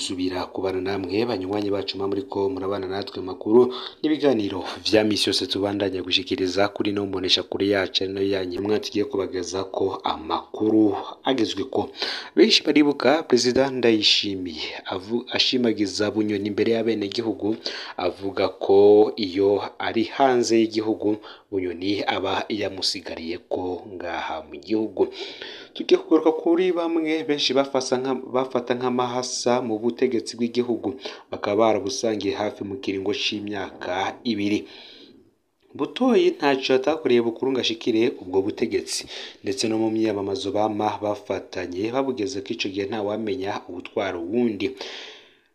Gusubira kubana namwe banywanyi bacu muriko murabana natwe makuru n'ibiganiro vya misi yose tubandanya gushikiriza kuri no mbonesha kuri yacu ari nayo yanyu mwe tugiye kubageza ko amakuru agezweko. Benshi baribuka Perezida Ndayishimiye ashimagiza Bunyoni imbere y'abenegihugu, avuga ko iyo ari hanze y'igihugu Bunyoni aba yamusigariye ko ngaha mu gihugu. Tugiye kugaruka kuri bamwe benshi bafata nk'amahasa mu butegetsi bw'igihugu, bakaba barabusangiye hafi mu kiringo c'imyaka 2. Butoyi ntaco atakoreye Bukuru ngo ashikire ubwo butegetsi, ndetse no mu myiyamamazo bama bafatanye babugeze ko ico gihe ntawamenya uwutwara uwundi.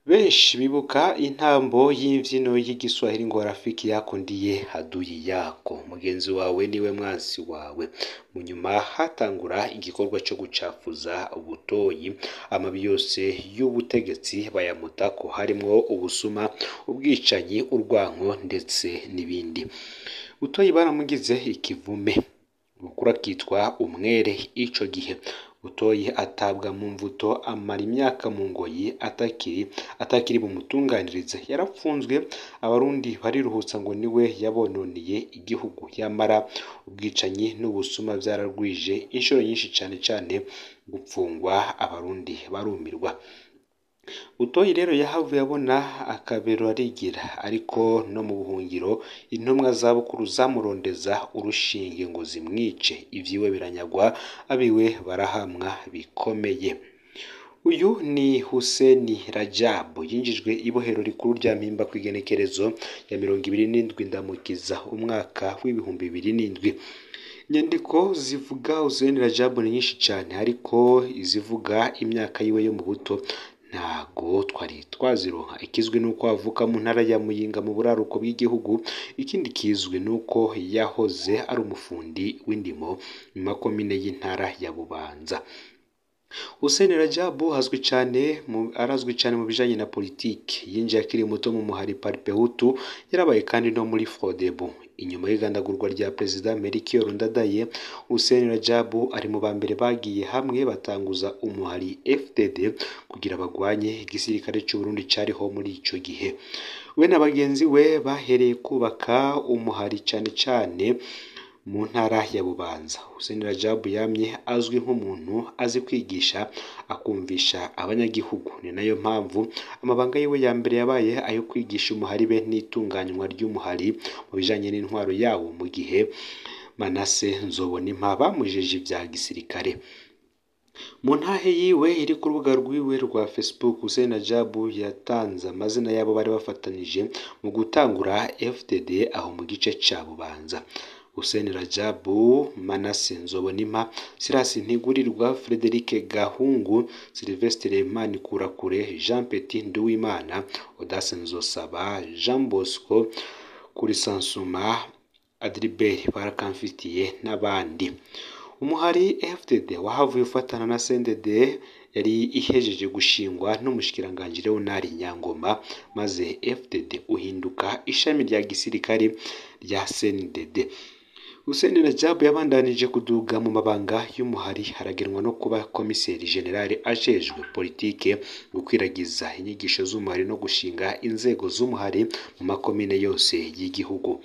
Benshi bibuka intambo y'imvyino y'igiswahili ngo rafiki yako ndiye adui yako, mugenzi wawe niwe mwansi wawe. Mu nyuma hatangura igikorwa co gucafuza Butoyi, amabi yose y'ubutegetsi bayamutako, harimwo ubusuma, ubwicanyi, urwanko ndetse n'ibindi. Butoyi baramugize ikivume, Bukuru akitwa umwere ico gihe. Butoyi atabwa mu mvuto, amara imyaka mu ngoyi atakiri bumutunganirize. Yarapfunzwe, abarundi bariruhutsa ngo niwe yabononeye igihugu. Yamara ubwicanyi n'ubusuma vyaragwije inshuro nyinshi, cane cane gupfungwa, abarundi barumirwa. Butoyi rero yahavuye abona akabero arigira, ariko no mu buhungiro intumwa za Bukuru zamurondeza urushinge ngo zimwice, ivyiwe biranyagwa, abiwe barahamwa bikomeye. Uyu ni Hussein Rajab, yinjijwe ibohero rikuru rya Mpimba kw'igenekerezo ya 27 Ndamukiza umwaka w'2007. Inyandiko zivuga Hussein Rajab ni nyinshi cane, ariko izivuga imyaka yiwe yo mu buto ntago twari twazironka. Ikizwi nuko avuka mu ntara ya Muyinga mu buraruko bw'igihugu, ikindi kizwi nuko yahoze ari umufundi w'indimo mu makomine y'intara ya Bubanza. Hussein Rajab arazwi cane mu bijanye na politiki. Yinjiye akiri muto mu muhari Parpehutu, yarabaye kandi no muri Frodebu. Inyuma y'igandagurwa rya Perezida Melchior Ndadaye, Hussein Rajab ari mu bambere bagiye hamwe batanguza umuhari FDD kugira bagwanye igisirikare c'u Burundi cariho muri ico gihe. We na bagenzi we bahereye kubaka umuhari cane cane mu ntara ya Bubanza. Hussein Rajab yamye azwi nk'umuntu azi kwigisha akumvisha abanyagihugu, ni nayo mpamvu amabanga yiwe ya mbere yabaye ayo kwigisha umuhari be n'itunganywa ry'umuhari mu bijanye n'intwaro yawo, mu gihe Manase Nzobonimpa bamujeje ivya gisirikare. Mu ntahe yiwe iri ku rubuga rwiwe rwa Facebook, Hussein Rajab yatanze amazina y'abo bari bafatanije mu gutangura FDD aho mu gice ca Bubanza. Hussein Rajab, Manase Nzobonimpa, Silas Ntigurirwa, Frederic Gahungu, Sylvestre Manikurakure, Jean Petit Nduwimana, Audace Nzosaba, Jean Bosco Kurisansuma, Adribert Barakamfitiye n'abandi. Umuhari FDD wahavuye ufatana na CNDD yari ihejeje gushingwa n'umushikiranganji Leonard Nyangoma, maze FDD uhinduka ishami rya gisirikare rya CNDD. Hussein Rajab yabandanije kuduga mu mabanga y'umuhari, haragenwa no kuba komiseri generale ajejwe politike, gukwiragiza inyigisho z'umuhari no gushinga inzego z'umuhari mu makomine yose y'igihugu.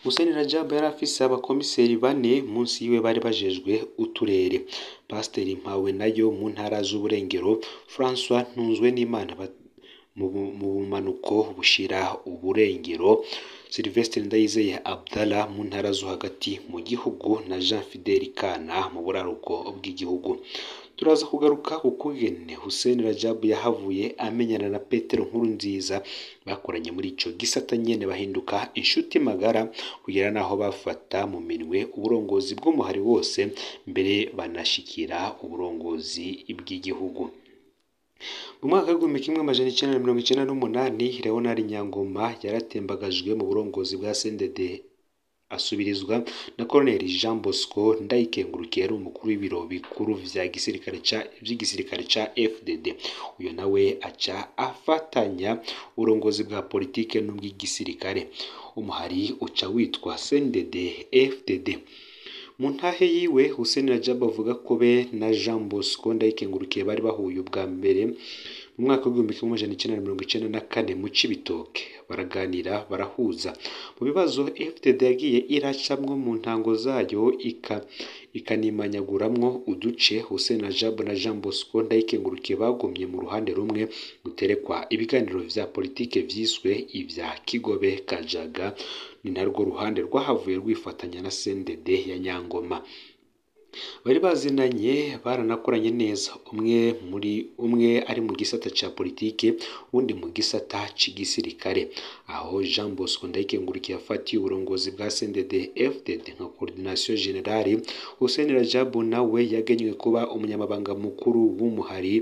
Hussein Rajab yari afise abakomiseri 4 munsi yiwe bari bajejwe uturere: Pasiteri Mpawe nayo mu ntara z'uburengero, François Ntunzwenimana mu bumanuko bushira uburengero, Sylvestre Ndayizeye Abdallah mu ntara zo hagati mu gihugu na Jean Fidel Kana mu buraruko bw'igihugu. Turaza kugaruka kukugene Hussein Rajab yahavuye amenyana na Petero Nkurunziza, bakoranye muri ico gisata nyene bahinduka inshuti magara kugera naho bafata mu minwe uburongozi bw'umuhari wose, mbere banashikira uburongozi bw'igihugu. Mu mwaka w'1998 Leonard Nyangoma yaratembagajwe mu burongozi bwa CNDD, asubirizwa na Colonel Jean Bosco Ndayikengurukiye yari umukuru w'ibiro bikuru vy'igisirikare ca FDD. Uyo nawe aca afatanya uburongozi bwa politike n'ubw'igisirikare. Umuhari uca witwa CNDD FDD. Mu ntahe yiwe Hussein Rajab avuga ko be na Jean Bosco Ndayikengurukiye bari bahuye ubwa mbere Mu mwaka w'1994 mu Cibitoke baraganira barahuza mu bibazo FDD yagiye iracamwo mu ntango zayo ikanimanyaguramwo uduce. Hussein Rajab na Jean Bosco Ndayikengurukiye bagumye mu ruhande rumwe guterekwa ibiganiro vya politike vyiswe ivya Kigobe Kajaga, ni narwo ruhande rwahavuye rwifatanya na CNDD ya Nyangoma. Bari bazinanye baranakoranye neza, umwe muri umwe ari mu gisata ca politike uwundi mu gisata c'igisirikare. Aho Jean Bosco Ndayikengurukiye yafatiye uburongozi bwa CNDD FDD nka coordination générale, Hussein Rajab nawe yagenywe kuba umunyamabanga mukuru w'umuhari,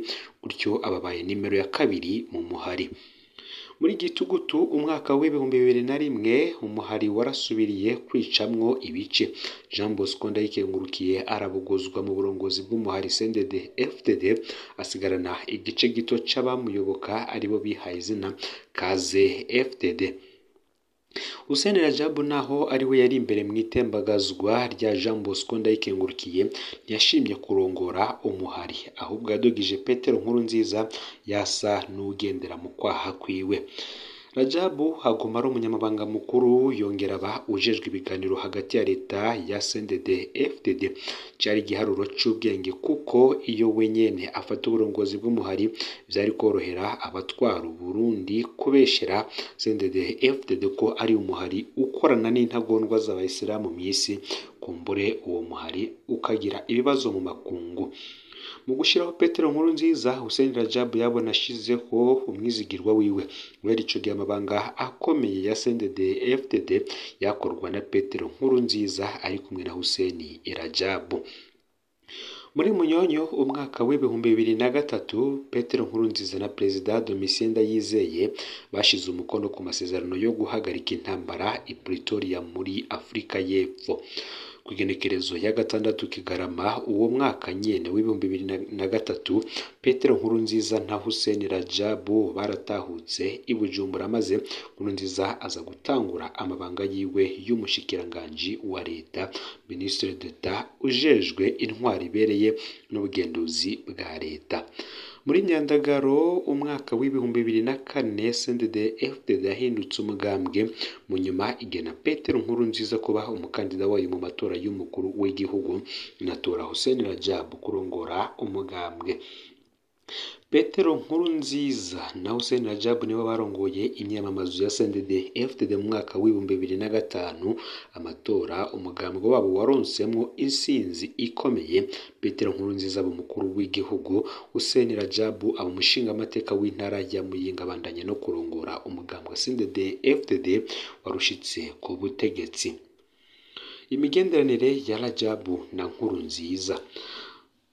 gutyo ababaye nimero ya kabiri mu muhari. Muri Gitugutu umwaka w'2001 umuhari warasubiriye kwicamwo ibice. Jean Bosco Ndayikengurukiye arabuguzwa mu burongozi bw'umuhari CNDD FDD, asigarana igice gito c'abamuyoboka aribo bihaye izina Kaze FDD. Hussein Rajab naho ari we yari imbere mu itembagazwa rya Jean Bosco Ndayikengurukiye, ntiyashimye kurongora umuhari, ahubwo yadugije Petero Nkurunziza yasa n'ugendera mu kwaha kwiwe. Rajabu aguma ari umunyamabanga mukuru, yongera aba ujejwe ibiganiro hagati ya leta ya CNDD FDD. Cari igiharuro c'ubwenge kuko iyo wenyene afata uburongozi bw'umuhari vyari korohera abatwara Uburundi kubeshera CNDD FDD ko ari umuhari ukorana n'intagondwa z'abayisilamu mw'isi, kumbure uwo muhari ukagira ibibazo mu makungu. Mu gushiraho Petero Nkurunziza, Hussein Rajab yabona ashizeho umwizigirwa wiwe. Guhera ico gihe amabanga akomeye ya CNDD FDD yakorwa na Petero Nkurunziza ari kumwe na Hussein Rajab. Muri Munyonyo umwaka w'2003 Petero Nkurunziza na Perezida Domitien Ndayizeye bashize umukono ku masezerano yo guhagarika intambara i Pretoria muri Afrika y'Epfo. Ku igenekerezo ya 6 Kigarama uwo mwaka nyene w'2003 Petero Nkurunziza na Hussein Rajab baratahutse i Bujumbura, maze Nkurunziza aza gutangura amabanga yiwe y'umushikiranganji wa leta, Ministre d'Etat ujejwe intwaro ibereye n'ubugenduzi bwa leta. Muri Nyandagaro umwaka w'2004 CNDD FDD yahindutse umugambwe, mu nyuma igena Petero Nkurunziza kuba umukandida wayo mu matora y'umukuru w'igihugu, inatora Hussein Rajab kurongora umugambwe. Petero Nkurunziza na Hussein Rajab nibo barongoye imyamamazo ya CNDD FDD mu mwaka w'2005 amatora umugambwe wabo waronsemwo insinzi ikomeye. Petero Nkurunziza aba umukuru w'igihugu, Hussein Rajab aba umushingamateka w'intara ya Muyinga, abandanya no kurongora umugambwe CNDD FDD warushitse ku butegetsi. Imigenderanire ya Rajab na Nkurunziza.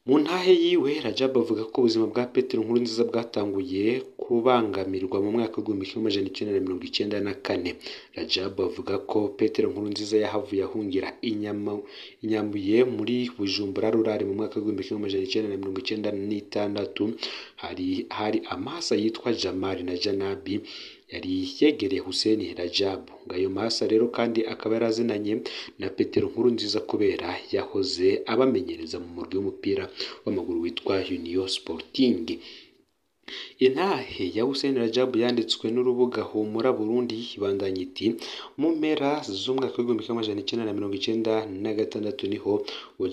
Mu ntahe yiwe Rajab avuga ko ubuzima bwa Petero Nkurunziza bwatanguye kubangamirwa mu mwaka w'1994. Rajab avuga ko Petero Nkurunziza yahavuye ahungira inyambuye muri Bujumbura rurari mu mwaka w'1996. Hari amasa yitwa Jamali na Janabi yari yegereye Hussein Rajab. Ngayo masa rero kandi akaba yarazinanye na Petero Nkurunziza kubera yahoze abamenyereza mu murwi w'umupira w'amaguru witwa Union Sporting. Intahe ya Hussein Rajab yanditswe n'urubuga Humura Burundi ibandanya iti: mu mpera z'umwaka w'1996 niho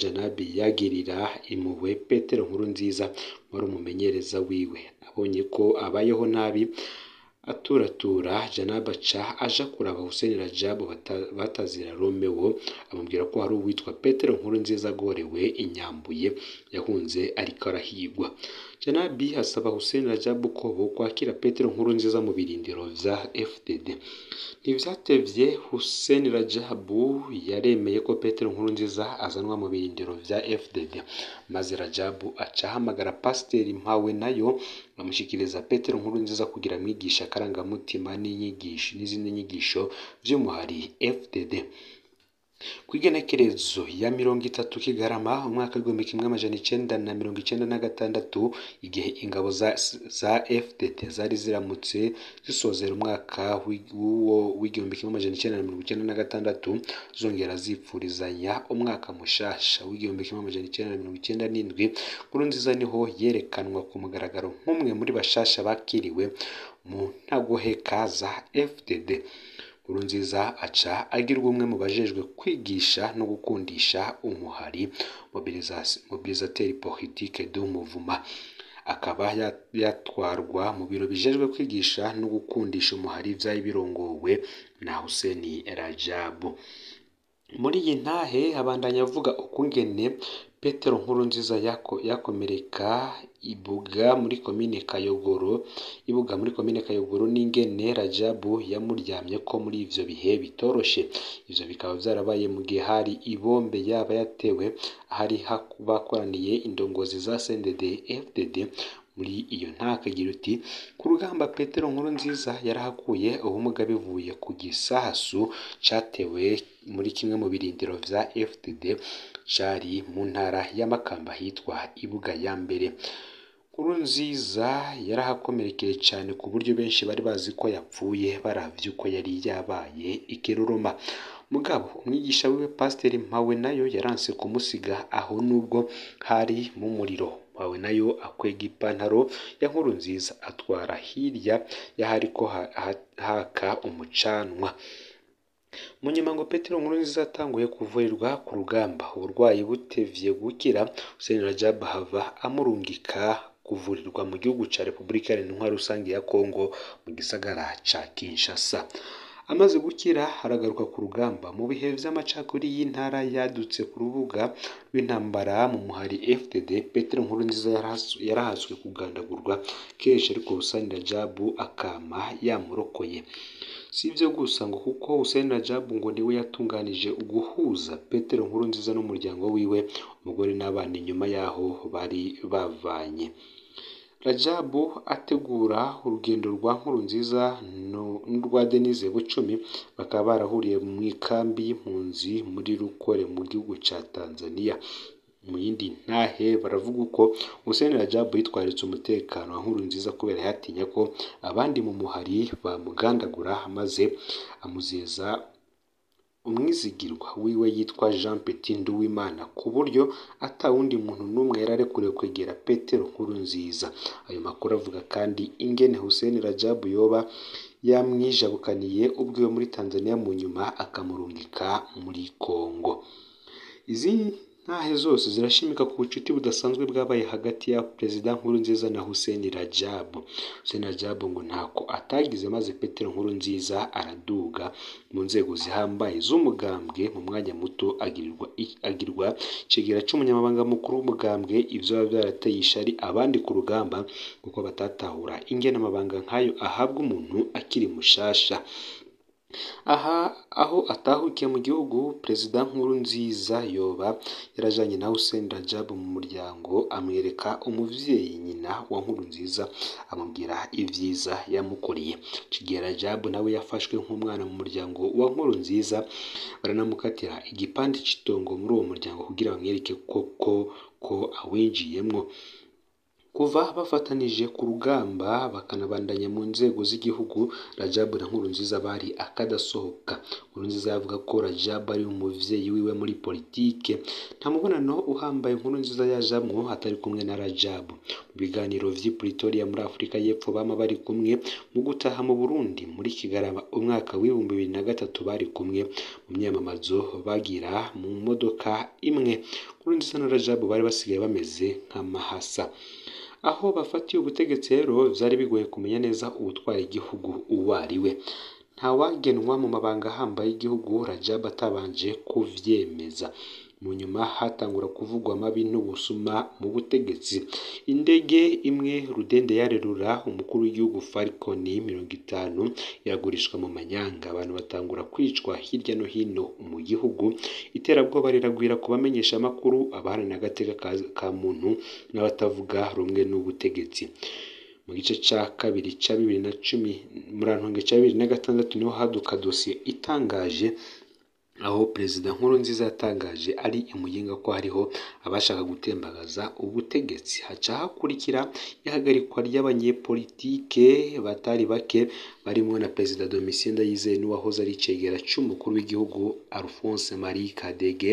Janabi yagirira impuhwe Petero Nkurunziza wari umumenyereza wiwe, abonye ko abayeho nabi aturatura. Janabi aca aja kuraba Hussein Rajab batazira Romeo, amubwira ko hari uwitwa Petero Nkurunziza agorewe inyambuye yahunze ariko arahigwa. Janabi asaba Hussein Rajab ko bokwakira Petero Nkurunziza mu birindiro vya FDD. Ntivyatevye Hussein Rajab yaremeye ko Petero Nkurunziza azanwa mu birindiro vya FDD, maze Rajab aca ahamagara Pasiteri Mpawe nayo amushikiriza Petero Nkurunziza kugira amwigishe akarangamutima n'inyigisho n'izindi nyigisho vy'umuhari FDD. Kw'igenekerezo ya 30 Kigarama umwaka w'1996, igihe ingabo za FDD zari ziramutse zisozera umwaka w'1996, zongera zipfurizanya umwaka mushasha w'1997, Nkurunziza niho yerekanwa ku mugaragaro nk'umwe muri bashasha bakiriwe mu ntagoheka za FDD. Nkurunziza aca agirwa umwe mu bajejwe kwigisha no gukundisha umuhari, mobilisateur politique du mouvement, akaba yatwarwa mu biro bijejwe kwigisha no gukundisha umuhari vyari birongowe na Hussein Rajabu. Muri iyi ntahe abandanya avuga ukungene Petero Nkurunziza yakomereka ibuga muri komine Kayogoro, ibuga muri komine Kayogoro, n'ingene Rajabu yamuryamyeko muri ivyo bihe bitoroshe. Ivyo bikaba vyarabaye mu gihe hari ibombe yaba yatewe ahari bakoraniye indongozi za CNDD FDD. Muri iyo ntaka agira uti: ku rugamba Petero Nkurunziza yarahakuye ubumuga bivuye ku gisasu catewe muri kimwe mu birindiro vya FDD cari mu ntara ya Makamba hitwa Ibuga ya mbere. Nkurunziza yarahakomerekeye cane ku buryo benshi bari bazi ko yapfuye baravye uko yari yabaye ikiruruma. Mugabo umwigisha wiwe Pasiteri Mpawe nayo yaranse kumusiga aho nubwo hari mu muriro. Mpawe nayo akwega ipantaro ya Nkurunziza atwara hirya y'ahariko haka umucanwa. Mu nyuma ngo Petero Nkurunziza atanguye kuvurirwa ku rugamba, uburwayi butevye gukira, Hussein Rajab ahava amurungika kuvurirwa mu gihugu ca Repubulika Iharanira Intwaro Rusange ya Kongo mu gisagara ca Kinshasa. Amaze gukira aragaruka ku rugamba. Mu bihe vy'amacakubiri y'intara yadutse ku rubuga rw'intambara mu muhari FDD, Petero Nkurunziza yarahaswe kugandagurwa kenshi, ariko Hussein Rajabu akama yamurokoye. Si ivyo gusa ngo kuko Hussein Rajabu ngo niwe yatunganije uguhuza Petero Nkurunziza n'umuryango wiwe, umugore n'abana, inyuma yaho bari bavanye. Rajabu ategura urugendo rwa Nkurunziza n'urwa Denise Bucumi, bakaba barahuriye mu ikambi y'impunzi muri Rukore mu gihugu ca Tanzania. Mu yindi ntahe baravuga uko Hussein Rajabu yitwaritse umutekano wa Nkurunziza kubera yatinya ko abandi mu muhari bamugandagura, maze amuzeza umwizigirwa wiwe yitwa Jean Petit Nduwimana, ku buryo atawundi muntu n'umwe yari arekuriwe kwegera Petero Nkurunziza. Ayo makuru avuga kandi ingene Hussein Rajabu yoba yamwijabukaniye ubwiwe muri Tanzania, mu nyuma akamurungika muri Kongo. Izi ntahe zose zirashimika ku bucuti budasanzwe bwabaye hagati ya Perezida Nkurunziza na Hussein Rajabu. Hussein Rajabu ngo ntako atagize maze Petero Nkurunziza araduga mu nzego zihambaye z'umugambwe, mu mwanya muto agirwa icegera c'umunyamabanga mukuru w'umugambwe. Ivyo biba vyarateye ishari abandi ku rugamba kuko batatahura ingene amabanga nk'ayo ahabwa umuntu akiri mushasha. Aha aho atahukiye mu gihugu, Perezida Nkurunziza yoba yarajanye na Hussein Rajabu mu muryango, amwereka umuvyeyi nyina wa Nkurunziza, amubwira ivyiza yamukoreye. Ico gihe Rajabu nawe yafashwe nk'umwana mu muryango wa Nkurunziza, baranamukatira igipande c'itongo muri uwo muryango kugira bamwereke koko ko awinjiyemwo. Kuva bafatanije ku rugamba bakanabandanya mu nzego z'igihugu, Rajabu na Nkurunziza bari akadasohoka. Nkurunziza yavuga ko Rajabu ari umuvyeyi wiwe muri politike. Nta mubonano uhambaye Nkurunziza yajamwo atari kumwe na Rajabu. Mu biganiro vy'i Pretoria muri Afrika y'Epfo bama bari kumwe, mu gutaha mu Burundi muri Kigarama umwaka w'2003 bari kumwe, mu myamamazo bagira mu modoka imwe. Nkurunziza na Rajabu bari basigaye bameze nk'amahasa. Aho bafatiye ubutegetsi rero vyari bigoye kumenya neza uwutwara igihugu uwo ari we. Ntawagenwa mu mabanga ahambaye y'igihugu Rajabu atabanje kuvyemeza. Mu nyuma hatangura kuvugwa amabi n'ubusuma mu butegetsi. Indege imwe Rudende yarerura umukuru w'igihugu Falcon 50 iragurishwa mu manyanga, abantu batangura kwicwa hirya no hino mu gihugu. Iterabwoba riragwira ku bamenyesha amakuru, abaharanira agateka ka muntu n'abatavuga rumwe n'ubutegetsi. Mu gice ca kabiri ca 2010 murantunge ca 2006 niho haduka dosiye itangaje aho Perezida Nkurunziza yatangaje ari i Muyinga ko hariho abashaka gutembagaza ubutegetsi. Haca hakurikira ihagarikwa ry'abanyepolitike batari bake barimwo na Perezida Domitien Ndayizeye n'uwahoze ari icegera c'umukuru w'igihugu Alphonse Marie Kadege.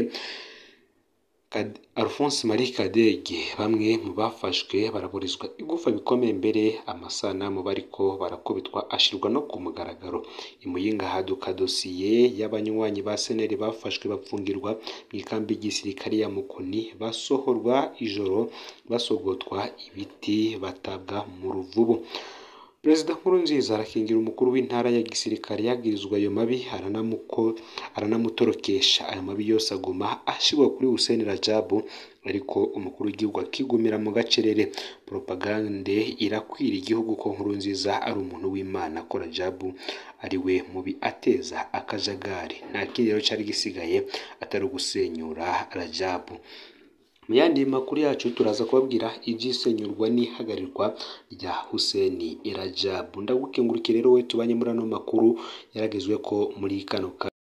Alphonse Marie Kadege. Bamwe mu bafashwe baraburizwa igufa bikomeye, mbere amasanamu bariko barakubitwa ashirwa no ku mugaragaro. I Muyinga haduka dosiye y'abanywanyi ba CNL bafashwe bapfungirwa mw'ikambi y'igisirikare ya Mukoni, basohorwa ijoro basogotwa ibiti batabwa mu ruvubu. Perezida Nkurunziza arakingira umukuru w'intara ya gisirikare yagirizwa ayo mabi, aranamutorokesha. Ayo mabi yose aguma ashirwa kuri Hussein Rajabu, ariko umukuru w'igihugu akigumira mu gacerere. Propagande irakwira igihugu ko Nkurunziza ari umuntu w'Imana, ko Rajabu ari we mubi ateza akajagari. Nta kindi rero cari gisigaye atari ugusenyura Rajabu. Mu yandi makuru yacu turaza kubabwira ivy'isenyurwa n'ihagarikwa rya Hussein Rajabu. Ndagukengurukiye rero we tubanye muri ano makuru yaragezweko muri kano kanya.